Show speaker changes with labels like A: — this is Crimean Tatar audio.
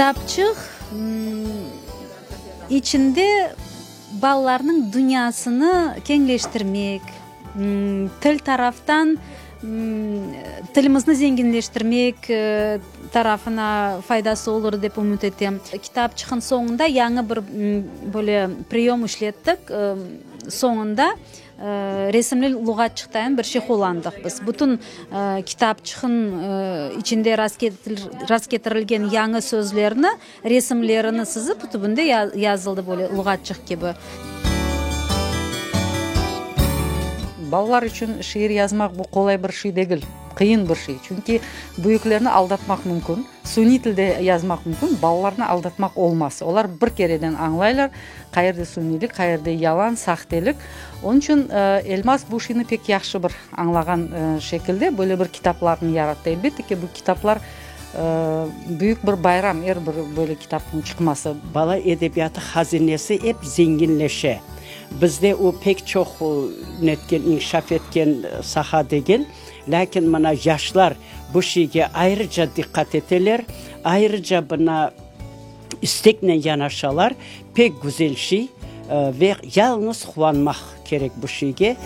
A: Kitapçıq içinde balalarnıñ dünyasını keñleştirmek, til taraftan tilimizni zenginleştirmek tarafına faydası olur dep ümüt etem. Kitapçıqnıñ soñunda yañı bir böyle priyom işlettik, soñunda Resimli luğatçıqtayın bir şey qullandıq biz. Bütün kitapçıqnıñ içinde rastketirilgen yañı sözlerni resimlerini sızıp, tübünde yazıldı böyle luğatçıq kibi.
B: Balalar içün şiir yazmaq bu qolay bir şey degil, qıyın bir şey. Çünki büyüklerni aldatmaq mümkün. Suniy tilde yazmaq mümkün, balalarnı aldatmaq olmaz. Olar bir kereden añlaylar, qayerde suniylik, qayerde yalan, sahtelik. Onıñ içün Elmaz bu şeyni pek yahşı bir añlağan şekilde böyle bir kitaplarnı yarattı. Elbette ki, bu kitaplar büyük bir bayram, er bir böyle kitapnıñ çıqması.
C: Bala edebiyatı hazinesi ep zenginleşe. Bizde o pek çoq netken, inkişaf etken saha degil. Lâkin mına yaşlar bu şeyge ayrıca diqqat eteler, ayrıca buna isteknen yanaşalar, pek güzel şey ve yalıñız quvanmaq kerek bu şeyge.